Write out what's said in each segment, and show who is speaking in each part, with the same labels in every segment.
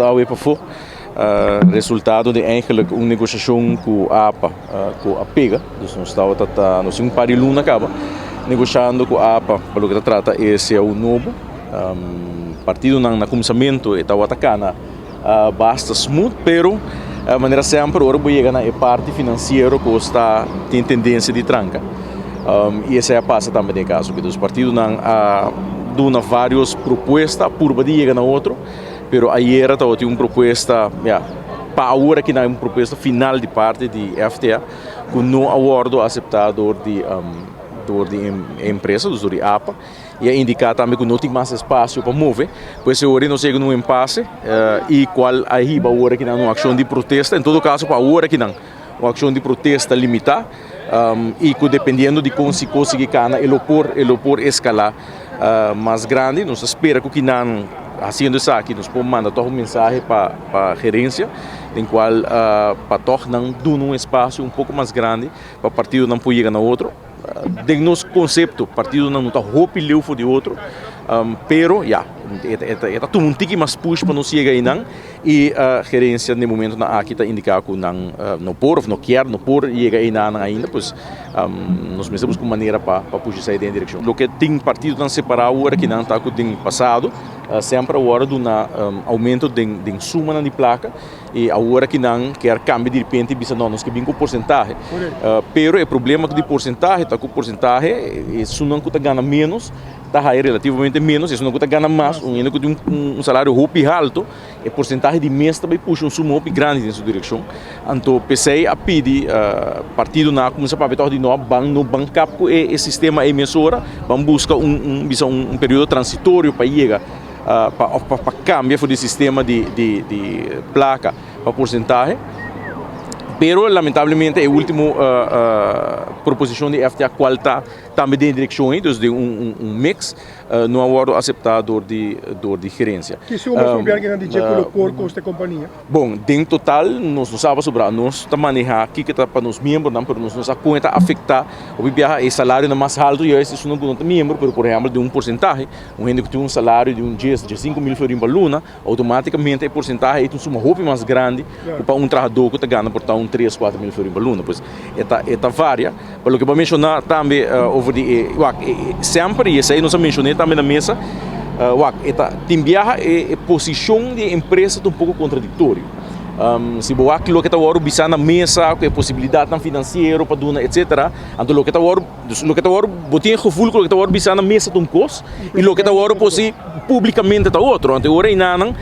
Speaker 1: Awe pafó, resultado di eigenlijk un negosiashon ku APA ku a pega, dus nos tabata ta nos tin un par di luna kaba negoshando ku APA pa loke ta trata e cao nobo. Partidonan na kuminsamentu e tabata kana basta smooth, pero manera semper ora bo yega na e parti finansiero kos ta tin tendensia di tranka i esei a pasa tambe den e kaso aki. Dus partidonan a duna varios propuesta purba di yega na otro. Pero ayera tabatin un propuesta, ya, pa awor aki nan un propuesta final di parti di FTA ku no a wòrdu aseptá dor di dor di e empresa, dus dor di apa, i a indiká tambe ku no tin mas espasio pa move. Pues e ora nos yega na un empase i kual a hiba awor aki nan un akshon di protesta. En todo kaso pa awor aki nan un akshon di protesta limitá i ku dependiendo di kon si kos sigui kana e lo por e lo por eskalá mas grandi. Nos ta spera ku kinan hasiendo esaki nos por manda tòg un mensahe pa pa gerensia den kual pa tòg nan duna un espasio un poko mas grandi pa partidonan por yega na otro. Den nos konsepto partidonan no ta hopi leu for di otro pero ya e ta tuma un tiki mas push pa nos yega einan. I gerencia den momentonan aki ta indica cu nan no por of no kier, no por yega einanan ainda, pues nos mester busca un manera pa pusha esai den e direccion. Loke tin partidonan separa awor aki nan ta cu den pasado semper a worde duna aumento den sumanan di placa y awor aki nan kier cambia direpente y bisa no nos ke bin cu porcentahe. Pero e problema di porcentahe ta cu porcentahe esunnan cu ta gana menos ta haya relativamente menos, esunnan ku ta gana mas, un hende ku tin un salario hopi halto, e porsentahe di mes ta bai pusha un suma hopi grandi den su direkshon. Anto p'esei a pidi partidonan a kuminsá papia tòg di no ban no ban kap ku e sistema ei mesora, ban buska un un bisa un periodo transitorio pa yega pa òf pa kambia for di sistema di di di plaka pa porsentahe. Pero lamentablemente e ultimo proposishon di FTA kual ta Tambe den e direkshon ei, dus den un mix, no a wòrdu aseptá dor di dor di gerensia.
Speaker 2: Ki suma su biakinan di dje ku lo por kosta e kompania?
Speaker 1: Bon, den total nos no sa pasobra nos ta manehá kiko ta pa nos miembronan, pero nos no sa kon e ta afektá. Hopi biaha e salarionan mas haltu juist esunnan ku no ta miembro, pero por ehèmpel den un porsentahe, un hende ku tin un salario di un djes, djesinku mil florin pa luna, Automaticamente e porcentahe ei ta un suma hopi mas grandi ku pa un trahadó ku ta gana por ta un tres, kuater mil florin pa luna. Pues e ta e ta varia. Pa loke bo a menshoná tambe over di e wak semper i esei nos a menshoné tambe na mesa wak e ta tin biaha e e posishon di e empresa ta un poko kontradiktorio. Si bo wak loke ta wòrdu bisá na mesa ku e posibilidatnan finansiero pa duna etsetera, anto loke ta wòrdu Dus loke ta wòrdu, bo tin e gevoel ku loke ta wòrdu bisá na mesa ta un kos i loke ta wòrdu posi públikamente ta otro. Anto e ora einanan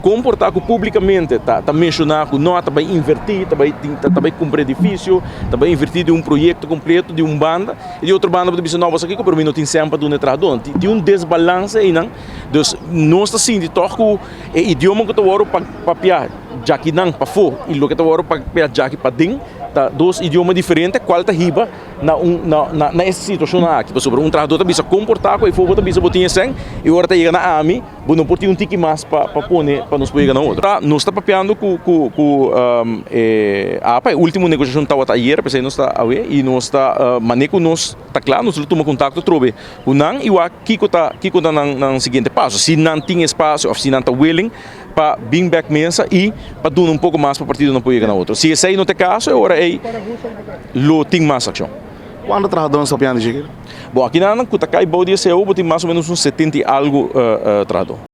Speaker 1: komportá ku públikamente ta ta menshoná ku no ta bai invertí, ta bai tin ta bai kumpra edifisio, ta bai invertí den un proyekto kompleto di un banda i di otro banda bo ta bisa no bo sa kiko pero mi no tin sèn pa duna e trahadónan. Tin un desbalanse einan. Dus nos ta sinti tòg ku e idioma ku ta wòrdu papiá djakinan pafó i loke ta wòrdu papiá djaki paden ta dos idioma diferente kual ta hiba na un na na na e situacionnan aki pasobra un trahador ta bisa comporta cu efo bo ta bisa bo tin e cen y ora ta yega na ami bo no por tin un tiki mas pa pa pone pa nos por yega na otro. Ta nos ta papiando cu cu cu e apa e ultimo negociacion tawata ayer p'esey nos ta awe y nos ta mane cu nos ta cla nos lo tuma contacto atrobe cu nan y wak kico ta kico ta nan nan siguiente paso si nan tin espacio of si nan ta willing pa bin bek mesa y pa duna un poco mas pa partidonan por yega na otro. Si esey no ta e caso e ora ey lo tin mas accion.
Speaker 3: Cuanto trahadornan sta piandi Shakir?
Speaker 1: Bon, aki nan cu ta cay bou di e cao bo tin mas o menos un 70 y algo trahador.